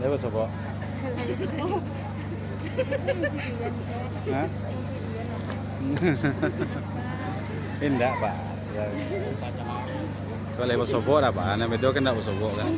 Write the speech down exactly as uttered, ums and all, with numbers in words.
Lai basobok? Hah? Indak, Pak. Kalau basobok dah, Pak. Anak bedo kan ndak basobok kan.